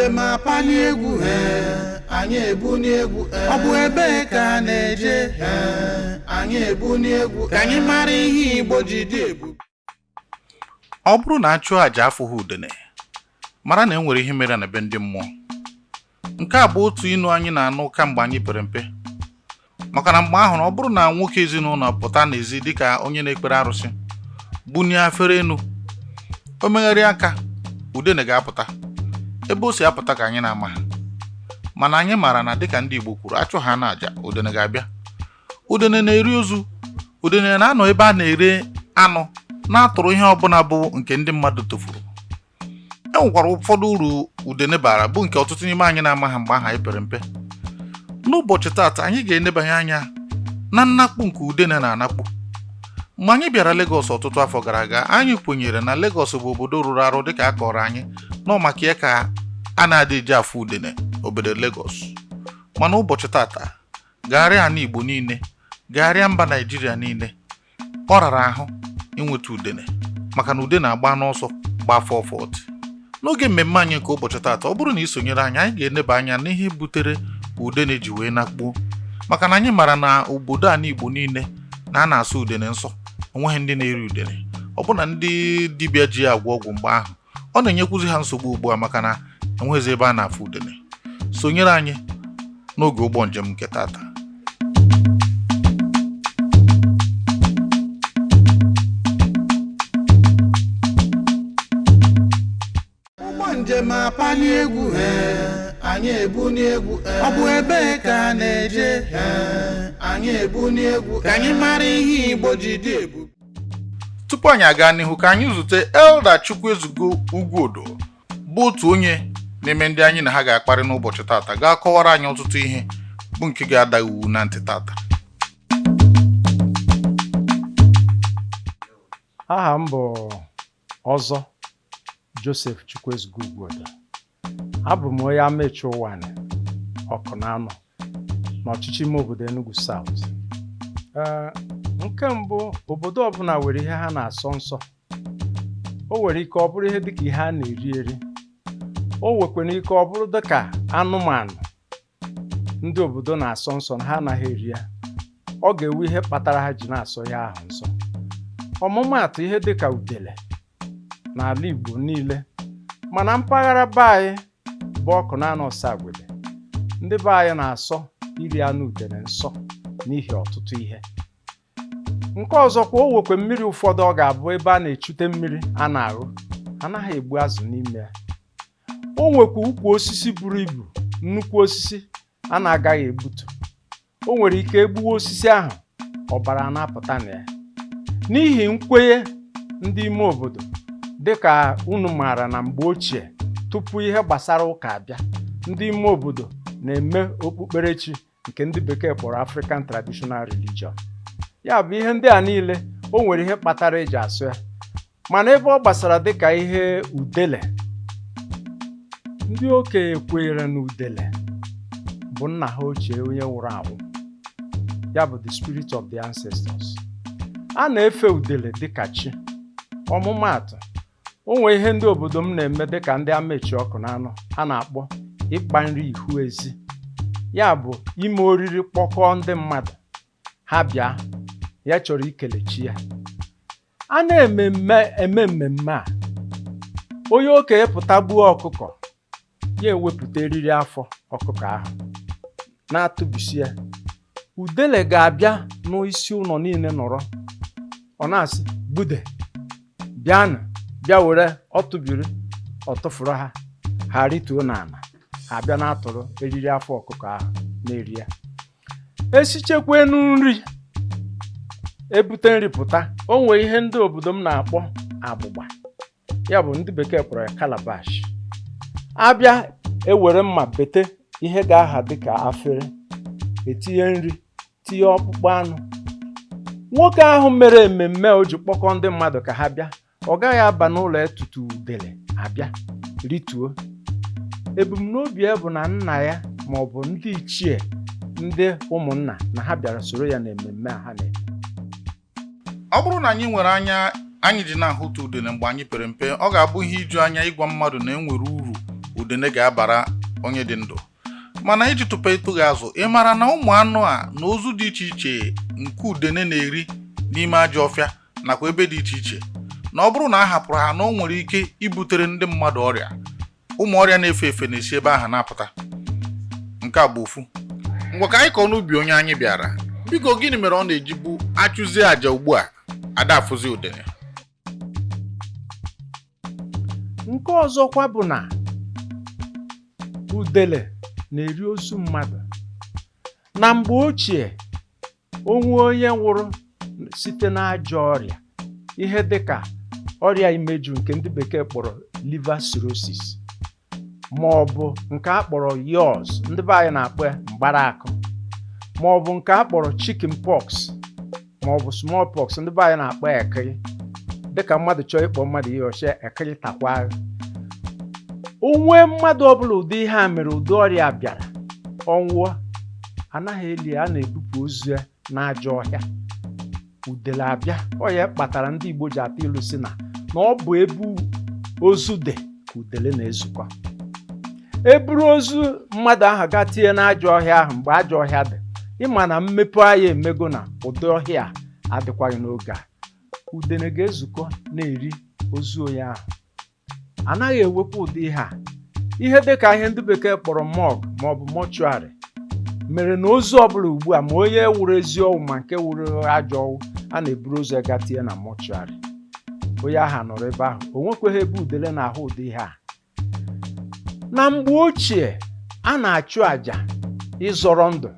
Njem apali egwu, ee, anyị ebuni egwu. Ọ bụ ebee ka a na-eje? Ee, anyị ebuni egwu. Ka anyị mara ihe Igbo ji dị ebube. Ọ bụrụ na a chụọ àjà afụghị udene, mara na e nwere ihe mere na be ndị mmụọ. Nke a bụ otu inu anyị na-anụ kamgbe anyị pere mpe, maka na mgbe ahụ na ọ bụrụ na nwoke ezinụlọ pụta n'ezi dịka onye na-ekpere arụsị, bunie afere enu, o megharịa aka, udene ga-apụta. Ebe o si apụta ka anyị na-ama ha, mana anyị maara na dịka ndị Igbo kwuru, achụ ha na àjà, udene ga-abịa. Udene na-eri ozu. Udene na-anọ ebe a na-ere anụ, na-atụrụ ihe ọbụla bụ nke ndị mmadụ tụfuru. E nwekwara ụfọdụ uru udene bara, bụ nke ọtụtụ n'ime anyị na-ama ha mgbe ahụ anyị pere mpe. N'ụbọchị taata, anyị ga-enebanye anya na nnakpu nke udene na-anakpu. Mgbe anyị bịara Lagos ọtụtụ afọ gara aga, anyị kwenyere na Lagos bụ obodo rụrụ arụ, dịka a kọrọ anyị nọ maka ya ka a na-adị eji afụ udene obodo Lagos. Mana ụbọchị taata, gagharịa ala Igbo niile, gagharịa mba Naijiria niile, ọ rara ahụ inweta udene, maka na udene agba n'ọsọ gbaa 440. N'oge mmemme anyị nke ụbọchị taata, ọ bụrụ na ị sonyere anyị, anyị ga-eneba anya n'ihe butere udene ji wee nakpuo, maka na anyị mara na obodo ala Igbo niile na a na-asọ udene nsọ. Onweghị ndị na-eri udene, ọbụna ndị dibịa ji agwọ ọgwụ mgbe ahụ. Ọ na-enyekwuzi ha nsogbu ugbu a, maka na enweghịzi ebe a na-afụ udene. Sonyere anyị n'oge ụgbọ njem nke taata. Ụgbọ njem apali egwu, ee, anyị ebuni egwu. Ọ bụ ebee ka a na-eje? Ee, anyị ebuni egwu. Ka anyị mara ihe Igbo ji dị ebube. Tupu anyị aga n'ihu, ka anyị zute Elder Chukwuezugo Ugwuodo, bụ otu onye n'ime ndị anyị na ha ga-akparị n'ụbọchị tata, ga-akọwara anyị ọtụtụ ihe bụ nke ga-ada iwu na ntị tata. Aha m bụ Ọzọ Joseph Chukwuezugo Ugwuodo. Abụ m onye Amechi Ụwanị Ọkụnanọ n'ọchịchị ime obodo Enugu South. Ee, nke mbụ, obodo ọbụla nwere ihe ha na-asọ nsọ. O nwere ike ọ bụrụ ihe dịka ihe a na-eri eri, o nwekwara ike ọ bụrụ dịka anụmanụ ndị obodo na-asọ nsọ na ha anaghị eri ya. Ọ ga-ewu ihe kpatara ha ji na-asọ ihe ahụ nsọ. Ọmụmaatụ, ihe dịka udele n'ala Igbo niile, mana mpaghara be anyị bụ Ọkụnanọ Ọsagwede, ndị be anyị na-asọ iri anụ udele nsọ n'ihi ọtụtụ ihe. Nke ọzọkwa, o nwekwe mmiri ụfọdụ ọ ga-abụ ebe a na-echute mmiri a na-aghụ, anaghị egbu azụ n'ime ya. O nwekwa ukwu osisi buru ibu, nnukwu osisi a na-agaghị egbutu. O nwere ike egbuwe osisi ahụ, ọbara na-apụta na ya, n'ihi nkwenye ndị ime obodo. Dịka unu maara, na mgbe ochie, tupu ihe gbasara ụka abịa, ndị ime obodo na-eme okpukperechi nke ndị bekee kpọrọ African Traditional Religion. Ya bụ, ihe ndị a niile, o nwere ihe kpatara eji asụ ya. Mana ebe ọ gbasara dịka ihe udele, ndị okenye kwenyere na udele bụ nna ha ochie, onye nwụrụ anwụ, ya bụ the spirit of the ancestors. A na-efe udele dịka chi. Ọmụmaatụ, o nwee ihe ndị obodo m na-eme dịka ndị Amechi Ọkụnanọ a na-akpọ ịkpa nri ihu ezi, ya bụ ime oriri, kpọkọọ ndị mmadụ, ha bịa, ya chọrọ ikele chi ya. A na-eme eme mmemme a, onye okenye pụta gbuo ọkụkọ, ya ewepụta eriri afọ ọkụkọ ahụ na-atụbisi ya. Udele ga-abịa n'isi ụlọ niile nọrọ, ọ na-asị, "Gbude, bịanụ, bịa were." Ọtụbiri ọ tụfuru ha, ha rituo n'ala, ha bịa na-atụrụ eriri afọ ọkụkọ ahụ na-eri ya. Esichekwenu nri, ebute nri pụta, o nwee ihe ndị obodo m na-akpọ agbụgba, ya bụ ndị bekee kpọrọ ya calabash. Abịa ewere mma bete ihe ga-aha dịka afere, etinye nri, tinye ọkpụkpụ anụ. Nwoke ahụ mere mmemme o ji kpọkọ ndị mmadụ ka ha bịa, ọ gaghị aba n'ụlọ ya tutu udele abịa rituo. Ebumnobi ya bụ na nna ya ma ọ bụ ndị ichie, ndị ụmụnna, na ha bịara soro ya na mmemme a ha na-eme. Ọ bụrụ na anyị nwere anya anyị ji na-ahụta udene mgbe anyị pere mpe, ọ ga-abụ ihe iju anya ịgwa mmadụ na e nwere uru. Udene ga-abara onye dị ndụ. Mana iji tụpụ ịtụ gị azụ, ị mara na ụmụ anụ a na ozu dị iche iche nke udene na-eri n'ime ajọ ọfịa nakwa ebe dị iche iche, na ọ bụrụ na a hapụrụ ha, na o nwere ike ibutere ndị mmadụ ọrịa, ụmụ ọrịa na-efe efe na-esi ebe ahụ na-apụta. Nke a bụ ofu. Ngwa, ka anyị kọọ n'ubi onye anyị bịara. Biko, gịnị mere ọ na-eji bụ achụzie àjà ugbu a ada afụzi udene? Nke ọzọkwa bụ na udele na-eri ozu mmadụ. Na mgbe ochie, onwe onye nwụrụ site n'ajọ ọrịa, ihe dịka ọrịa imeju nke ndị bekee kpọrọ liver cirrhosis, ma ọ bụ nke a kpọrọ yaws, ndị be anyị na-akpọ ya mgbara akụ, ma ọ bụ nke a kpọrọ chicken pox, ma ọ bụ small pox, ndị be anyị na-akpọ ya ekiri, dịka mmadụ chọọ ịkpọ mmadụ ihe ọchịa ekiri takwa. Onwe mmadụ ọbụla ụdị ihe a mere, ụdị ọrịa bịara, ọnwụọ, anaghị eli ya, a na-ebupụ ozu ya n'ajọ ọhịa. Udele abịa. Ọ ya kpatara ndị Igbo ji atụ ilu si na ọ bụ ebe ozu dị ka udele na-ezukọ. Eburu ozu mmadụ ahụ gaa tinye n'ajọ ọhịa ahụ, mgbe ajọ ọhịa dị, ịma na mmepe anya emego na ụdị ọhịa a adịkwaghị n'oge a, udene ga-ezukọ na-eri ozu onye ahụ. Anaghị ewekwa ụdị ihe a, ihe dịka ihe ndị bekee kpọrọ morgue ma ọ bụ mortuary, mere na ozu ọbụla ugbu a, ma onye wụrụ ezi ọnwụ ma nke wụrụ ajọ ọnwụ, a na-eburu ozu ya gaa tinye na mortuary. Onye ahụ nọrọ ebe ahụ, o nwekweghị ebe udele na-ahụ ụdị ihe a. Na mgbe ochie, a na-achụ àjà ịzọrọ ndụ.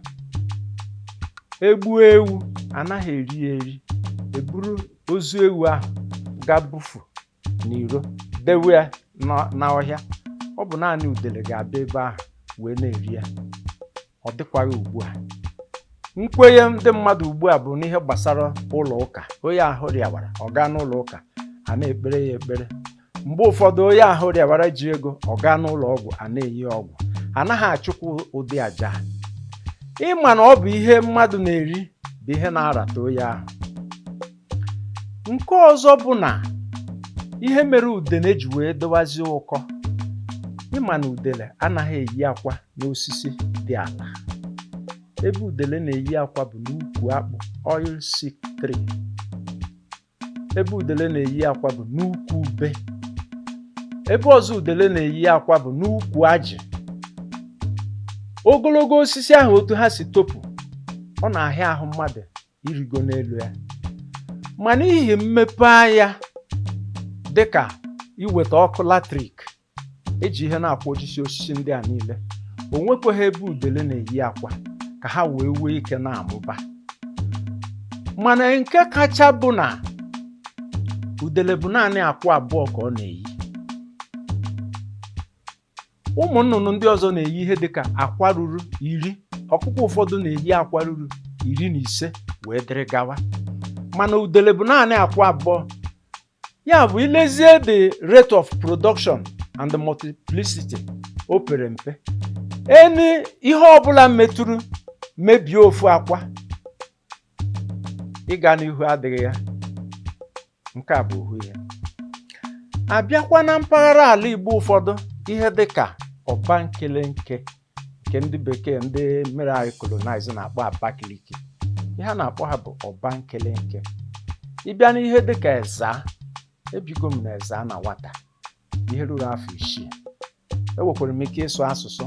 Egbuo ewu, anaghị eri ya eri. Eburu ozu ewu ahụ ga bufu n'iro, dewe ya n'ọhịa. Ọ bụ naanị udele ga-abịa ebe ahụ wee na-eri ya. Ọ dịkwaghị ugbu a. Nkwenye ndị mmadụ ugbu a bụ n'ihe gbasara ụlọ ụka. Onye ahụ rịawara, ọ gaa n'ụlọ ụka, a na-ekpere ya ekpere. Mgbe ụfọdụ, onye ahụ rịawara ji ego, ọ gaa n'ụlọ ọgwụ, a na-enye ya ọgwụ. Anaghị achụkwa ụdị àjà a. Ịma na ọ bụ ihe mmadụ na-eri bụ ihe na-arata onye ahụ. Nke ọzọ bụ na ihe mere udene ji wee dowazie ụkọ, ịma na udele anaghị eyi akwa n'osisi dị ala. Ebe udele na-eyi akwa bụ n'ukwu akpụ, oil seed tree. Ebe udele na-eyi akwa bụ n'ukwu ube. Ebe ọzọ udele na-eyi akwa bụ n'ukwu ajị. Ogologo osisi ahụ, otu ha si topụ, ọ na-ahịa ahụ mmadụ irigo n'elu ya. Ma n'ihi mmepe anya, dịka iweta ọkụ latrik, eji ihe na-akwojisi osisi ndị a niile, o nwekwaghị ebe udele na-eyi akwa ka ha wee nwee ike na-amụba. Mana nke kacha bụ na udele bụ naanị akwa abụọ ka ọ na-eyi. Ụmụ nnụnụ ndị ọzọ na-eyi ihe dịka akwa ruru 10. Ọkụkọ ụfọdụ na-eyi akwa ruru 15 wee dịrị gawa, mana udele bụ naanị akwa abụọ. Ya bụ, ilezie the rate of production and the multiplicity, o pere mpe. Eni ihe ọbụla metụrụ mebie ofu akwa, ịga n'ihu adịghị ya. Nke a bụ ohu ihe. Abịakwa na mpaghara ala Igbo ụfọdụ, ihe dịka ọba nkelenke, nke ndị bekee ndị mere anyị colonize na-akpọ Abakaliki, ihe a na-akpọ ha bụ ọba nkelenke. Ịbịa n'ihe dịka Eza, ebigo m na Eza na nwata, ihe ruru afọ 6. Enwekwara m ike ịsụ asụsụ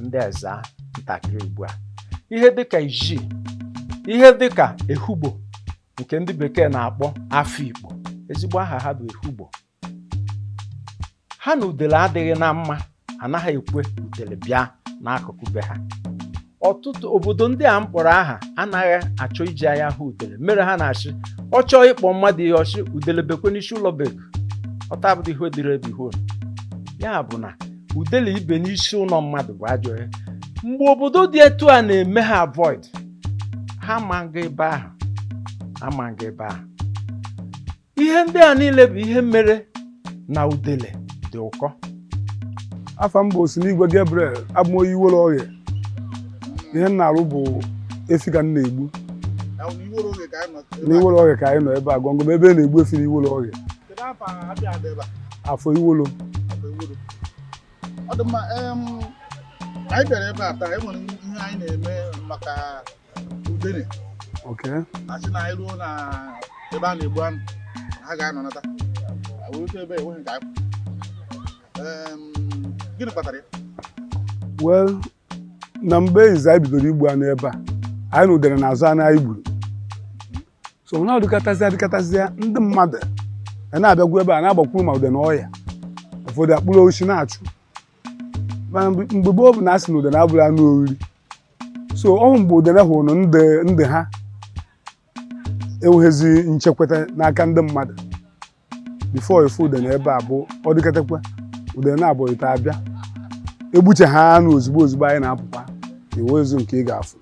ndị Eza ntakịrị ugbu a. Ihe dịka Iji, ihe dịka Ehugbo, nke ndị bekee na-akpọ Afikpo, ezigbo aha ha bụ Ehugbo. Ha na udele adịghị na mma. Anaghị ekwe udele bịa n'akụkụ be ha. Ọtụtụ obodo ndị a m kpọrọ aha anaghị achọ iji anya hụ udele, mere ha na-achị ọ chọọ ịkpọ mmadụ ihe ọchị, udele bekwe n'isi ụlọ bek ọtabụdụ ihe dịrị ebe ihu. Ya bụ na udele ibe n'isi ụlọ mmadụ bụ ajọ ihe. Mgbe obodo dị etu a na-eme ha avoid, ha ma nga ebe ahụ, ama nga ebe ahụ. Ihe ndị a niile bụ ihe mere na udele dị ụkọ. Afa m bụ Osinigwe Gabriel. Abụ m onye Iwere Oghe. Ihe m na-arụ bụ efi ka m na-egbu n'Iwere Oghe, ka anyị nọ ebe a gọngọm ebe a na-egbu efi n'Iwere Oghe. Afọ Iwolo. Ọ dị mma. Anyị bịara ebe a taa, e nwere ihe anyị na-eme maka udene. Asị na anyị ruo na ebe a na-egbu anụ, ha ga-anọnata wurute ebe enweghị nke anyị. Gịnị kpatara ya? Well, na mgbe izu anyị bidoro igbu anụ ebe a, anyị na udene na-azụ anụ anyị gburu. So na adịkatazịa adịkatazịa, ndị mmadụ a na-abịagwu ebe a na-agbakwuru ma udene ọya, ụfọdụ akpụrụ osisi na-achụ. Mana mgbe gboo bụ na asị na udene abụrụ anụ oriri. So ọhụ mgbe udene hụrụ ndị ndị ha enweghịzi nchekwata n'aka ndị mmadụ before efu udene ebe a bụ ọ dịkatakwa udene na-abụghịta abịa egbuche ha anụ ozugbo ozugbo anyị na-apụkwa iwe ezu nke ị ga-afụ.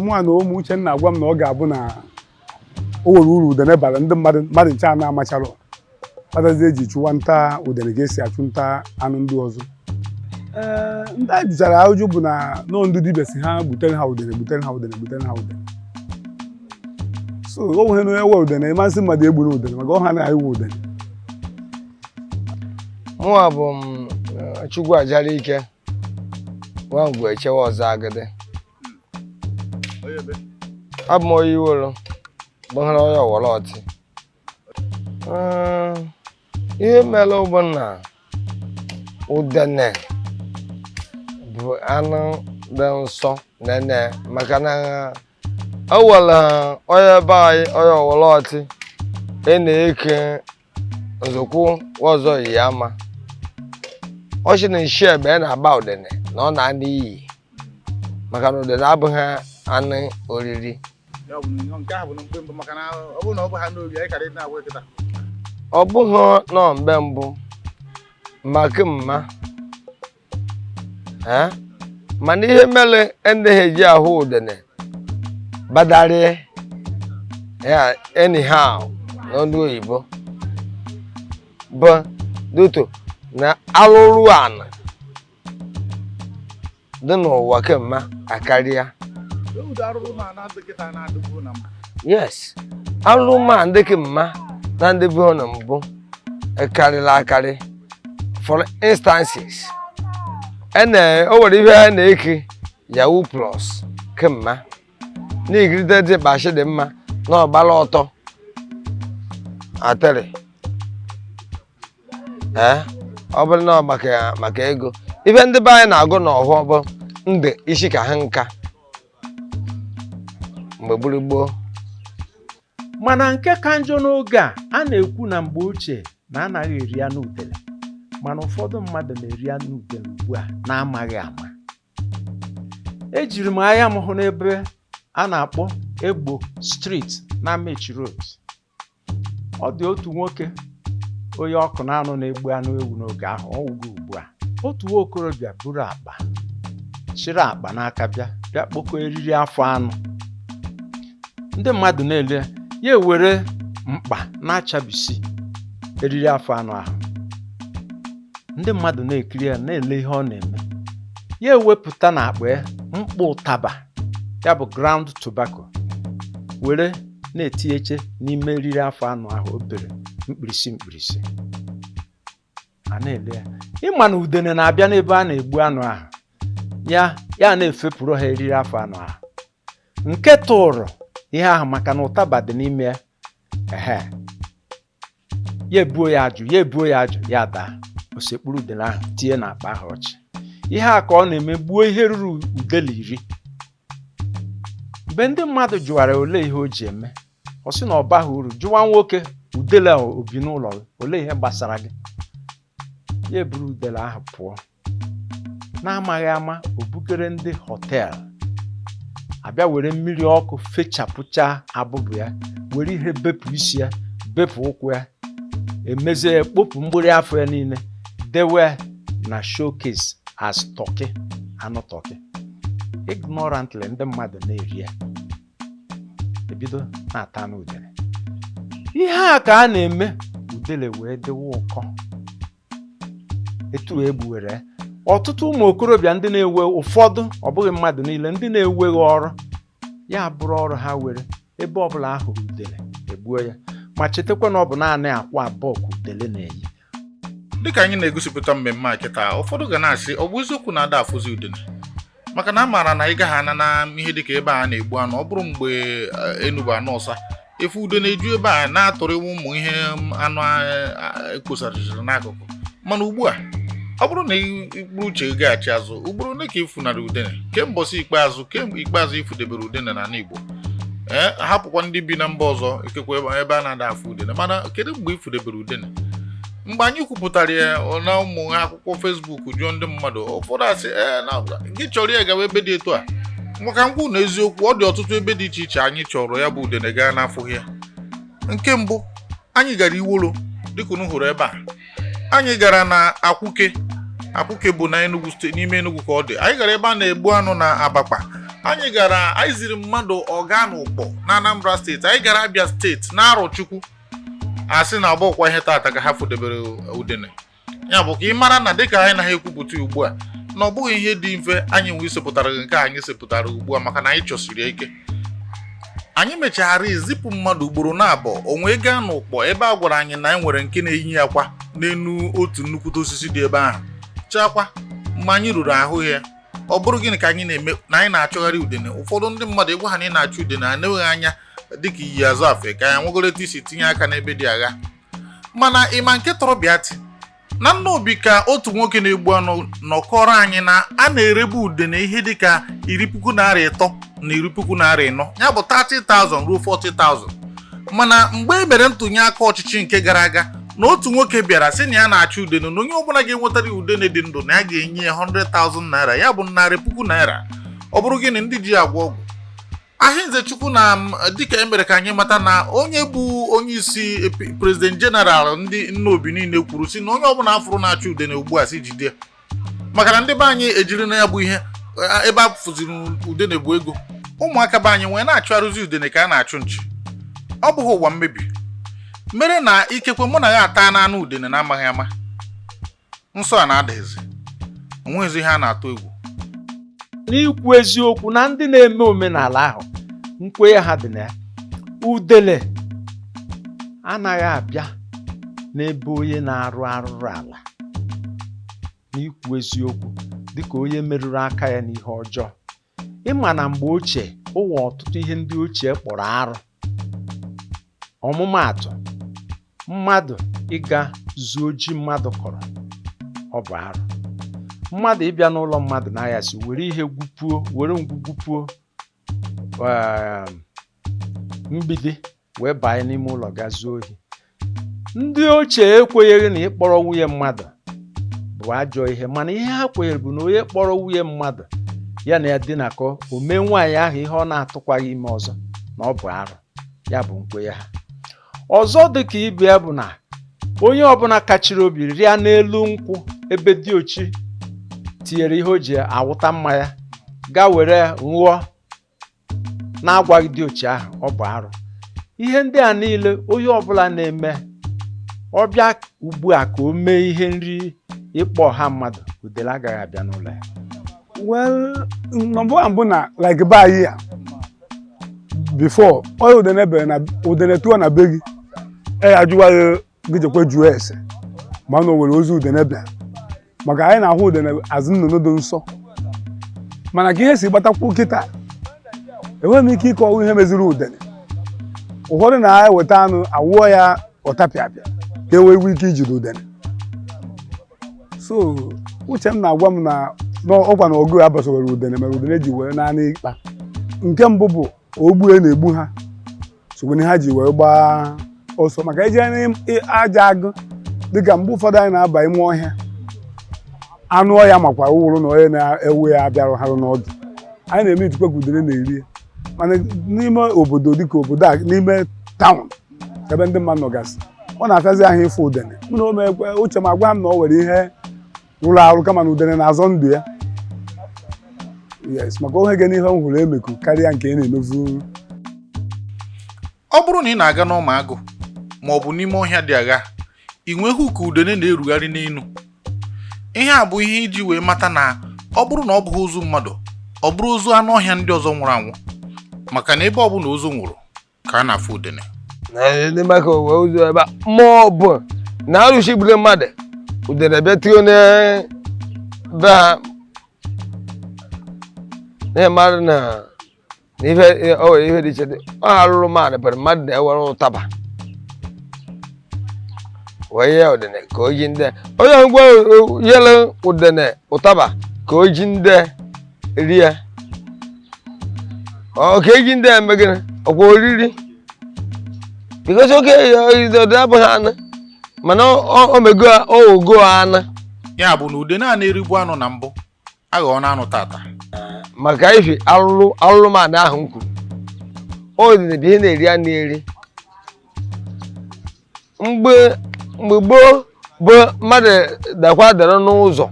Mụa na ụmụ Uchenna agwa m na ọ ga-abụ na o nwere uru udene bara ndị mmadụ, mmadụ nche a na-amacharọ kpatazi eji chụwa nta udene ka esi achụ nta anụ ndị ọzọ. Ee, ndị anyị jụchara ajụjụ bụ na nọọ ndị dibịa si ha gbutere ha udene, gbutere ha udene, gbutere ha udene. So o nwere na ewe udene ịmasị mmadụ egburu udene maka ọha na-ewe udene. Mụnwa bụ m Chukwu ajara ike nwangwu echewe ọzọ agịdị. Onye ebe? Abụ m onye Iwolo, bụghara onye ọwara ọtị. Ihe mere bụ na udene bụ anụ dị nsọ nene, maka na o nwere onye be anyị, onye ọwara ọtị, e na-eke nzukwu ọzọ yi ya ama ọ sị na nshi egbe na-agba udene na ọ na-ana iyi, maka na udene abụghị anụ oriri. Ya bụ na nke ahụ bụ na mgbe mbụ, maka na ọ bụrụ na ọ bụ ha n'obi anyị kara ịdị na-agwa kịta. Ọ bụghị nọ mgbe mbụ maka mma. Eh? Mana ihe mere anaghị eji ahụ udene badarị ya anyhow n'ọnụ oyibo bụ duto na alụrụ ana dị n'ụwa kemma akarịa. Ụdị arụrụ ma na-adị kịta na-adịburu na mbụ? Yes, alụrụ ma ndị kemma na ndị bụ na mbụ karịrị akarị. For instances, ene o nwere ihe a na-eke yahoo plus kemma n'igiride dị bashi dị mma na ọgbara ọtọ atịrị. Ee, ọ bụrụ na ọ maka ego, ife ndị be anyị na-agụ n'ọhụọ bụ ndị isi ka ha nka mgbe gburu gboo. Mana nke ka njọ, n'oge a, a na-ekwu na mgbe ochie na anaghị eri anụ udele, mana ụfọdụ mmadụ na-eri anụ udele ugbu a na-amaghị ama. Ejiri m anya m hụ n'ebe a na-akpọ Egbo Street na Amechi Road, ọ dị otu nwoke onye ọkụ na-anụ na-egbu anụ ewu n'oge ahụ. Ọ nwụgo ugbu a. Otu nwa okorobịa buru akpa, chịrị akpa n'aka bịa kpokọ eriri afọ anụ. Ndị mmadụ na-ele ya, ewere mkpa na-achabisi eriri afọ anụ ahụ. Ndị mmadụ na-ekiri ya, na-ele ihe ọ na-eme. Ya ewepụta n'akpa ya mkpụ ụtaba, ya bụ ground tobacco, were na-etinyeche n'ime eriri afọ anụ ahụ o bere mkpirisi mkpirisi. A na-ele ya. Ịma na udene na-abịa n'ebe a na-egbu anụ ahụ, ya ya na-efepụrụ ha eriri afọ anụ ahụ nke tụrụ ihe ahụ, maka na ụtaba dị n'ime ya. Ehe, ya ebuo ya ajụ, ya ebuo ya ajụ, ya daa osekpuru udene ahụ tinye n'akpa ahụ ọchị. Ihe a ka ọ na-eme, gbuo ihe ruru udele 10. Mgbe ndị mmadụ jụwara olee ihe o ji eme, ọ sị na ọ baghị uru. Jụwa nwoke, udele a obi n'ụlọ gị, olee ihe gbasara gị? Ya eburu udele ahụ pụọ na-amaghị ama. O bugere ndị hotel abịa were mmiri ọkụ fechapụcha abụbụ ya, were ihe bepụ isi ya, bepụ ụkwụ ya, emezie ya, kpopụ mgbịrị afọ ya niile, dewe na showcase as turkey, anụ turkey. Ignorantly, ndị mmadụ na-eri ya, ebido na-ata anụ udele. Ihe a ka a na-eme, udele wee dịwa ụkọ. Etu egbuwere ya, ọtụtụ ụmụ okorobịa ndị na-ewe, ụfọdụ, ọ bụghị mmadụ niile, ndị na-eweghị ọrụ, ya bụrụ ọrụ ha were ebe ọbụla a hụrụ udele egbuo ya. Ma chetakwa na ọ bụ naanị akwa abụọ ka udele na-eyi. Dịka anyị na-egosipụta mmemme a kịta, ụfọdụ ga na-asị, ọ bụ eziokwu na ada afụzi udene? Maka na a maara na ị gaghị ana na ihe dịka ebe a na-egbu anụ, ọ bụrụ mgbe enu bụ anụ ọsa efu, udene eju ebe a na-atụrịwa ụmụ ihe anụ ekposarịrị n'akụkụ. Mana ugbu a, ọ bụrụ na ikpuru uche gị gaghachi azụ, ugboro ole ka ịfunarị udene kembọsị ikpeazụ, kemgbe ikpeazụ ifudebere udene n'ala Igbo? Ee, hapụkwa ndị bi na mba ọzọ, ikekwe ebe a na-ada afụ udene, mana kedu mgbe ifudebere udene? Mgbe anyị kwupụtara ya na ụmụ akwụkwọ Facebook, jụọ ndị mmadụ, ụfọdụ asị, ee, na gị chọrọ ya, gawa ebe dị etu a. Maka ngwa na eziokwu, ọ dị ọtụtụ ebe dị iche iche anyị chọrọ ya bụ udene gaa n'afụghị ya. Nke mbụ, anyị gara Iwolo, dịka unu hụrụ ebe a. Anyị gara na Akwuke. Akwuke bụ na Enugu steeti, n'ime Enugu ka ọ dị. Anyị gara ebe a na-egbu anụ na Abakpa. Anyị gara, anyị ziri mmadụ ọga na Ụkpọ na Anambra steeti. Anyị gara Abia steeti na Arọchukwu. Asị na ọbụkwa ihe tata ka ha fụdebere udene. Ya bụ ka ị mara na dịka anyị naghị ekwupụta ugbu a, na ọ bụghị ihe dị mfe anyị nwe isepụtara gị nke anyị sepụtara ugbu a, maka na anyị chọsiri ike. Anyị mechara zipụ mmadụ ugboro na-abụọ onwe gaa n'Ụkpọ, ebe a gwara anyị na e nwere nke na-eyi akwa n'elu otu nnukwute osisi dị ebe ahụ chakwa. Mgbe anyị ruru, ahụ ya. Ọ bụrụ gịnị ka anyị na-eme na anyị na-achọgharị udene? Ụfọdụ ndị mmadụ, ịgwa ha na ị na-achọ udene, a anya dịka iyi azụ afe ka ya nwegoro etu isi tinye aka n'ebe dị agha. Mana ịma nke tọrọ bịa na Nnobi, ka otu nwoke na-egbu anụ nọkọrọ anyị na a na-erebu udene ihe dịka ₦30,000 na ₦40,000, ya bụ 30,000 ruo 40,000. Mana mgbe e mere ntụnye aka ọchịchị nke gara aga, na otu nwoke bịara sị na ya na-achọ udene, na onye ọbụla ga-enwetara udene dị ndụ na ya ga-enye ya 100,000 naira, ya bụ ₦100,000. Ọ bụrụ gịnị ndị ji agwọ ọgwụ Ahịnze Chukwu na dịka e mere ka anyị mata na onye bụ onye isi president general ndị Nnobi niile kwuru sị na onye ọbụla afụrụ na-achọ udene ugbu a, si jide ya, maka na ndị be anyị ejiri na ya bụ ihe ebe a fụziri udene bụ ego. Ụmụaka be anyị nwee na-achụ arụzi udene ka a na-achụ nchi. Ọ bụghị ụwa mmebi mere na ikekwe mụ na ya ata n'anụ udene na-amaghị ama nsọ a na-adaezi, onweghịzi ihe a na-atụ egwu. N'ikwu eziokwu, na ndị na-eme omenala ahụ, nkwenye ha dị na ya, udele anaghị abịa n'ebe onye na-arụ arụrụ ala. N'ikwu eziokwu, dịka onye merụrụ aka ya n'ihe ọjọọ, ịma na mgbe ochie ụwa, ọtụtụ ihe ndị ochie kpọrọ arụ. Ọmụmaatụ, mmadụ ịga zuo ji mmadụ kọrọ, ọ bụ arụ. Mmadụ ịbịa n'ụlọ mmadụ n'anyasị were ihe gwupuo, were ngwu gwupuo mgbidi wee banye n'ime ụlọ ga zuo ohi. Ndị ochie ekwenyeghị na ịkpọrọ nwunye mmadụ bụ ajọ ihe, mana ihe ha kwenyere bụ na onye kpọrọ nwunye mmadụ ya na ya dinakọ, o mee nwaanyị ahụ ihe ọ na-atụkwaghị ime ọzọ, na ọ bụ arụ. Ya bụ nkwenye ha. Ọzọ dị ka ibe ya bụ na onye ọbụla kachiri obi rịa n'elu nkwụ ebe diochi tinyere ihe o ji awụta mmanya gaa were ṅụọ na-agwaghị diochi ahụ, ọ bụ arụ. Ihe ndị a niile, onye ọbụla na-eme ọbịa ugbu a ka o mee ihe nri ịkpọ ọha mmadụ, udele agaghị abịa n'ụlọ ya. Well, number one bụ na like be anyị a, before onye udene bere na udene tụọ na be gị, e ajụwa gị, gị jekwe jụọ ese ma na o nwere ozu udene bịa, maka anyị na-ahụ udene azụ nnụnụ dị nsọ. Mana ka ihe si gbatakwu kịta, enweghị m ike ịkọwa ihe meziri udene. Ụfọdụ na-eweta anụ awụọ ya ọtapịapịa ka e wee nwee ike ijide udene. So uche m na-agwa m na ọkwa na ọgụ abasowere udene mere udene ji wee naanị ịkpa. Nke mbụ bụ ogbue na-egbu ha sokwe ha ji wee gbaa ọsọ, maka eje aja agụ, dịka mgbe ụfọdụ anyị na-aba ime ọhịa, anụ ọhịa makwa wụrụ na onye na-ewe ya abịarụ harụ n'ọdụ, anyị na-eme itikwe ka udene na-eri. Mana n'ime obodo, dịka obodo a, n'ime town ebe ndị mmadụ nọgasị, ọ na-afịazi ahụ ịfụ udene. Mụ na omekwe uche m agwa m na ọ nwere ihe rụrụ arụ, kama na udene na-azọ ndụ ya. Yes, maka ohe gị n'ihe m hụrụ emeku karịa nke ị na-emevu. Ọ bụrụ na ị na-aga n'ọma agụ ma ọ bụ n'ime ọhịa dị agha, ị nweghị ka udene na-erugharị n'elu, ihe a bụ ihe iji wee mata na ọ bụrụ na ọ bụghị ozu mmadụ, ọ bụrụ ozu anụ ọhịa ndị ọzọ nwụrụ anwụ, maka na ebe ọ bụla ozu nwụrụ ka a na-afụ udene. Na ndị maka owe ụzọ ebe a, ma ọ bụ na arụsị gburu mmadụ. Udene bịa tio n'be ha na mmadụ na na ife o nwere ihe dị iche dị ọ arụrụ mmadụ pere mmadụ na-ewere ụtaba wee ye udene ka o ji ndị onye ngwa yele udene ụtaba ka o ji ndị rie ọ ka eji ndị eme gịnị ọkwa oriri because oke udene abụghị anụ mana o mego ogo anụ. Ya bụ na udene a na-erigbu anụ na mbụ aghọọ na anụ tata. Maka ifi alụlụ alụlụmanụ ahụ m kwuru, udene bụ ihe na-eri anụ eri mgbe mgbe gboo bụ mmadụ dakwa dara n'ụzọ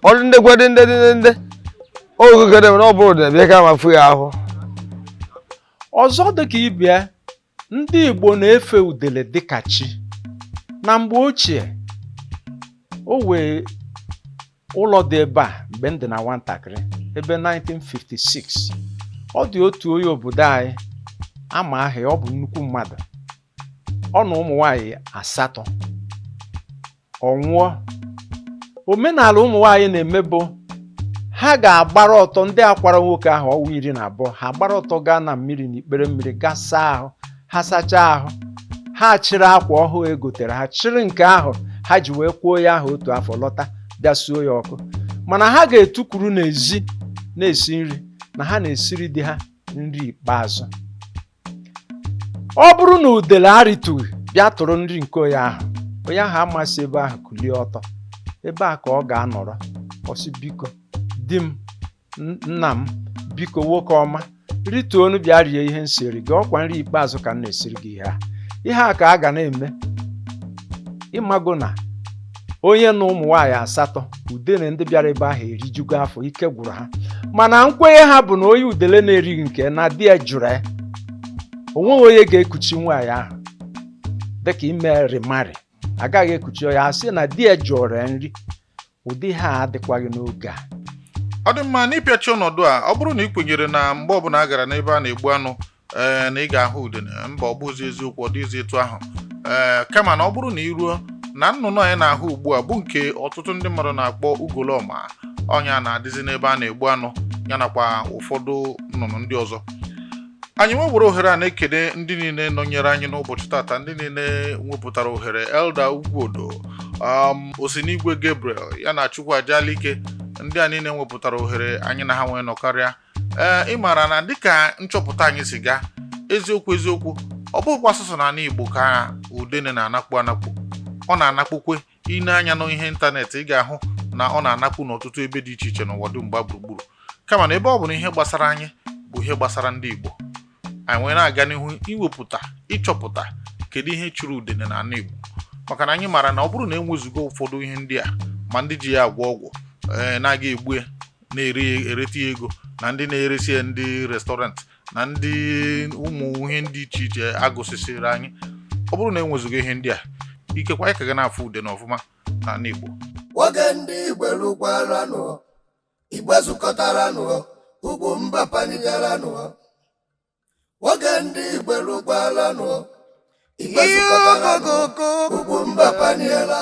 ọrụ ndị kwedị ndị ndị ndị oge dị na ọ bụrụ udene bịa ka ma fụ ya ahụ. Ọzọ dịka ibia, ndị Igbo na-efe udele dịka chi. Na mgbe ochie, o wee ụlọ dị ebe a mgbe m dị na nwatakịrị, ebe 1956, ọ dị otu onye obodo anyị ama aha ya, ọ bụ nnukwu mmadụ, ọ na ụmụ nwanyị asatọ. Ọ nwụọ, omenala ụmụ nwanyị na-eme bụ ha ga-agbara ọtọ, ndị akwara nwoke ahụ ọnwa 12, ha gbara ọtọ gaa na mmiri, n'ikpere mmiri, gaa saa ahụ. Ha sachaa ahụ, ha chịrị akwa ọhụụ egotere, ha chịrị nke ahụ ha ji wee kwuo ya ahụ otu afọ, lọta bịa suo ya ọkụ. Mana ha ga-etukwuru n'ezi na-esi nri na ha na-esiri di ha nri ikpeazụ. Ọ bụrụ na udele arịtụghị bịa tụrụ nri nke onye ahụ, onye ahụ amasị ebe ahụ kulie ọtọ, ebe a ka ọ ga-anọrọ ọsị, "Biko di m, nna m, biko nwoke ọma, rituonu bịa rie ihe m siri gị. Ọkwa nri ikpeazụ ka m na-esiri gị." Ihe a ka a ga na-eme. Ịmago na onye na ụmụ nwaanyị asatọ, udele ndị bịara ebe ahụ erijugo afọ, ike gwụrụ ha. Mana nkwenye ha bụ na onye udele na-erighị nke na di ya jụrụ ya, onweghị onye ga-ekuchi nwaanyị ahụ dịka ime remarry, agaghị ekuchi ya, asị na di ya jụrụ ya nri. Ụdị ha adịkwaghị n'oge a. Ọ dị mma. N'ịpịachi ọnọdụ a, ọ bụrụ na ị kwenyere na mgbe ọbụla a gara n'ebe a na-egbu anụ, ee, na ị ga-ahụ udene, mba, ọ bụzi eziokwu, ọ dịghịzi etu ahụ. Ee, kama na ọ bụrụ na ị ruo na nnụnụ anyị na-ahụ ugbu a, bụ nke ọtụtụ ndị mmadụ na-akpọ ugolọma, ọnya na-adịzi n'ebe a na-egbu anụ, ya nakwa ụfọdụ nnụnụ ndị ọzọ. Anyị nwewere ohere a na-ekele ndị niile nọnyere anyị n'ụbọchị tata, ndị niile wepụtara ohere: Elder Ugwuodo, Osinigwe Gabriel, ya na Chukwu Ajalike. Ndị a niile wepụtara ohere anyị na ha nwee nọkarịa. Ee, ị maara na dịka nchọpụta anyị si gaa, eziokwu eziokwu, ọ bụghịkwa asụsụ n'ala Igbo ka udene na-anakpu anakpu. Ọ na-anakpukwe. Ine anya n'ihe ịntanetị, ị ga-ahụ na ọ na-anakpu n'ọtụtụ ebe dị iche iche n'ụwa dum gbaa gburugburu. Kama na ebe ọ bụ na ihe gbasara anyị bụ ihe gbasara ndị Igbo, anyị nwee na-aga n'ihu iwepụta ịchọpụta kedu ihe chụrụ udene n'ala Igbo, maka na anyị maara na ọ bụrụ na enwezugo ụfọdụ ihe ndị a, ma ndị ji ya agwọ ọgwụ, ee, na-aga egbu ya na-ere ya ereta ya ego, na ndị na-eresi ya ndị restaurant, na ndị ụmụ ihe ndị iche iche agụsịsịrị anyị, ọ bụrụ na enwezugo ihe ndị a, ikekwe anyị ka ga na-afụ udene ọfụma n'ala Igbo. Nwoke ndị Igbo lụkwaranụ, Igbo zukọtaranụ, ugwu mba panigaranụ. Nwoke ndị Igbo lụkwaranụ, Igbo zukọtaranụ, ugwu mba paniela.